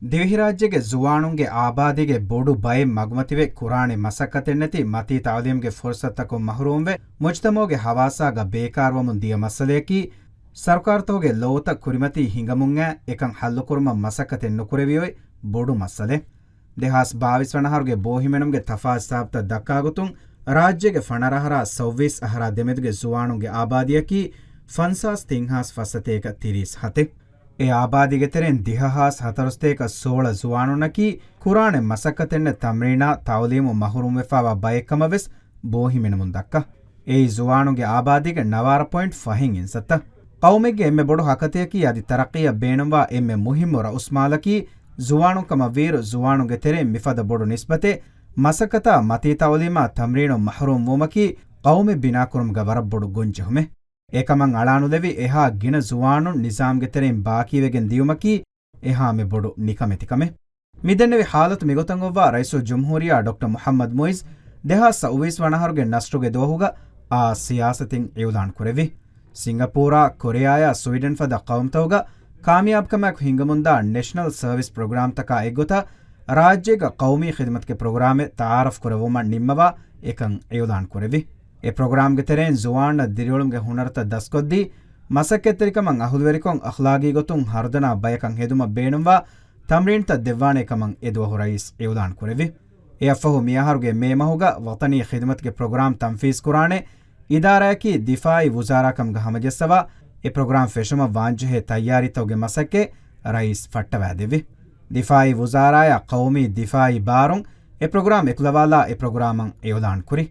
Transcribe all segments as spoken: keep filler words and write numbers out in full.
ދިވެހިރާއްޖޭގެ ޒުވާނުންގެ އާބާދީގެ ބޮޑު ބައެއް މަގުމަތިވެ، ކުރާނެ މަސައްކަތެއްނެތި މަތީ ތައުލީމްގެ ފުރުސަތުތަކުން މަހުރޫމްވެ، މުޖްތަމަޢުގެ ހަވާސާގަ ބޭކާރުވަމުން ދިޔަ މައްސަލަޔަކީ، ސަރުކާރުތަކުގެ ލޯތައް ކުރިމަތީ ހިނގަމުން އައި، އެކަން ހައްލުކުރުމަށް މަސައްކަތެއް ނުކުރެވި އޮތް ބޮޑު މައްސަލައެއް. ދެހާސް ބާވީސް ވަނަ އަހަރުގެ ބޯހިމެނުމުގެ ތަފާތު ހިސާބުތައް ދައްކާ ގޮތުން، ރާއްޖޭގެ ފަނަރަ އަހަރާ ސައުވީސް އަހަރާ ދެމެދުގެ ޒުވާނުންގެ އާބާދީއަކީ ފަންސާސް ތިން ހާސް ފައްސަތޭކަ ތިރީސް ހަތެއް. އެ އާބާދީގެ ތެރެއިން ދިހަ ހާސް ހަތަރުސަތޭކަ ސޯޅަ ޒުވާނުންނަކީ، ކުރާނެ މަސައްކަތެއްނެތް ތަމްރީނާ ތައުލީމު މަހުރޫމްވެފައިވާ ބައެއްކަމަށް ވެސް ބޯހިމެނުމުން ދައްކާ. އެއީ ޒުވާނުންގެ އާބާދީގެ ނަވާރަ ޕޮއިންޓް ފަހެއް އިންސައްތަ. ޤައުމެއްގެ އެންމެ ބޮޑު ހަކަތަޔަކީ އަދި ތަރައްޤީއަށް ބޭނުންވާ އެންމެ މުހިއްމު ރައުސްމާލަކީ، ޒުވާނުން ކަމަށްވީއިރު، ޒުވާނުންގެ ތެރެއިން މިފަދަ ބޮޑު ނިސްބަތެއް މަސައްކަތާ މަތީ ތައުލީމާ ތަމްރީނުން މަހުރޫމް ވުމަކީ، ޤައުމެއް ބިނާކުރުމުގަ ވަރަށް ބޮޑު ގޮންޖެހުމެއް. އެކަމަށް އަޅާނުލެވި އެހާ ގިނަ ޒުވާނުން ނިޒާމްގެ ތެރެއިން ބާކީވެގެން ދިޔުމަކީ، އެހާމެ ބޮޑު ނިކަމެތިކަމެއް. މިދެންނެވި ޙާލަތު މިގޮތަށް އޮއްވާ، ރައީސުލްޖުމްހޫރިއްޔާ ޑޮކްޓަރ މުޙައްމަދު މުޢިއްޒު ދެހާސް ސައުވީސް ވަނަ އަހަރުގެ ނަޝްރުގެ ދުވަހުގަ އާ ސިޔާސަތެއް އިޢުލާން ކުރެއްވި. ސިންގަޕޫރާ، ކޮރެޔާޔާ ސުވީޑެން ފަދަ ޤައުމުތަކުގަ ކާމިޔާބުކަމާއެކު ހިނގަމުންދާ ނެޝަނަލް ސަރވިސް ޕްރޮގްރާމްތަކާ އެއްގޮތަށް، ރާއްޖޭގަ ޤައުމީ ޚިދުމަތުގެ ޕްރޮގްރާމެއް ތަޢާރަފް ކުރެއްވުމަށް ނިންމަވާ އެކަން އިޢުލާން ކުރެއްވި. އެ ޕްރޮގްރާމްގެ ތެރެއިން ޒުވާނުންނަށް ދިރިއުޅުމުގެ ހުނަރުތައް ދަސްކޮށްދީ، މަސައްކަތްތެރިކަމަށް އަހުލުވެރިކޮށް، އަޚްލާގީ ގޮތުން ހަރުދަނާ ބަޔަކަށް ހެދުމަށް ބޭނުންވާ ތަމްރީންތައް ދެއްވާނޭ ކަމަށް އެދުވަހު ރައީސް އިޢުލާން ކުރެއްވި. އެއަށްފަހު މިއަހަރުގެ މޭ މަހުގަ ވަޠަނީ ޚިދުމަތުގެ ޕްރޮގްރާމް ތަންފީޒް ކުރާނެ އިދާރާއަކީ ދިފާއީ ވުޒާރާ ކަމުގަ ހަމަޖައްސަވާ، އެ ޕްރޮގްރާމް ފެށުމަށް ވާންޖެހޭ ތައްޔާރީތަކުގެ މަސައްކަތް ރައީސް ފައްޓަވާދެއްވި. ދިފާއީ ވުޒާރާއާ ޤައުމީ ދިފާއީ ބާރުން އެ ޕްރޮގްރާމް އެކުލަވާލާ އެ ޕްރޮގްރާމަށް އިޢުލާން ކުރި.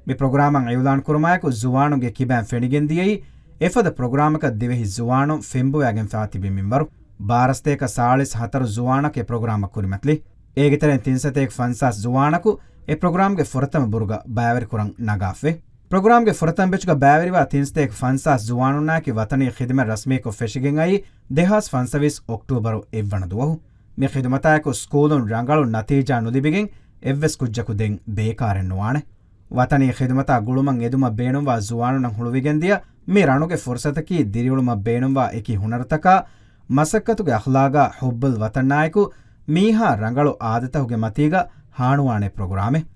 މި ޕްރޮގްރާމަށް އިޢުލާން ކުރުމާއެކު ޒުވާނުންގެ ކިބައިން ފެނިގެން ދިޔައީ އެފަދަ ޕްރޮގްރާމަކަށް ދިވެހި ޒުވާނުން ފެންބޮވާގެންފާ ތިބި މިންވަރު. ބާރަ ސަތޭކަ ސާޅީސް ހަތަރު ޒުވާނަކު އެ ޕްރޮގްރާމަށް ކުރިމަތިލި. އޭގެ ތެރެއިން ތިން ސަތޭކަ ފަންސާސް ޒުވާނަކު އެ ޕްރޮގްރާމްގެ ފުރަތަމަ ބުރުގަ ބައިވެރިކުރަން ނަގާފައި. ޕްރޮގްރާމްގެ ފުރަތަމަ ބެޗުގަ ބައިވެރިވާ ތިން ސަތޭކަ ފަންސާސް ޒުވާނުންނާއެކީ ވަޠަނީ ޚިދުމަތް ރަސްމީކޮށް ފެށިގެން އައީ ދެހާސް ފަންސަވީސް އޮކްޓޫބަރު އެއްވަނަ ދުވަހު. މި ޚިދުމަތާއެކު ސްކޫލުން ރަނގަޅު ނަތީޖާ ނުލިބިގެން އެއްވެސް ކުއްޖަކު ދެން ބޭކާރެއް ނުވާނެ. ވަޠަނީ ޚިދުމަތާ ގުޅުމަށް އެދުމަށް ބޭނުންވާ ޒުވާނުންނަށް ހުޅުވިގެންދިޔަ މި ރަނުގެ ފުރުސަތަކީ ދިރިއުޅުމަށް ބޭނުންވާ އެކި ހުނަރުތަކާ، މަސައްކަތުގެ އަޚްލާގާ ޙުއްބުލް ވަޠަނާއެކު މީހާ ރަނގަޅު އާދަތަކުގެ މަތީގަ ހާނުވާނެ ޕްރޮގްރާމެއް.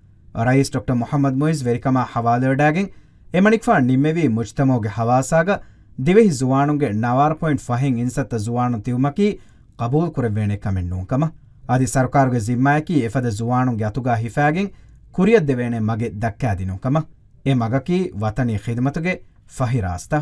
ރައީސް ޑޮކްޓަރ މުޙައްމަދު މުޢިއްޒު ވެރިކަމާ ޙަވާލުވެވަޑައިގެން އެމަނިކުފާނު ނިންމެވީ މުޖްތަމަޢުގެ ހަވާސާގަ ދިވެހި ޒުވާނުންގެ ނަވާރަ ޕޮއިންޓް ފަހެއް އިންސައްތަ ޒުވާނުން ތިބުމަކީ ޤަބޫލުކުރެއްވޭނެ ކަމެއް ނޫންކަމަށް. އަދި ސަރުކާރުގެ ޒިންމާއަކީ އެފަދަ ޒުވާނުންގެ އަތުގާ ހިފާގެން ކުރިއަށްދެވޭނެ މަގެއް ދައްކާދިނުންކަމަށް. އެ މަގަކީ ވަޠަނީ ޚިދުމަތުގެ ފަހި ރާސްތާ.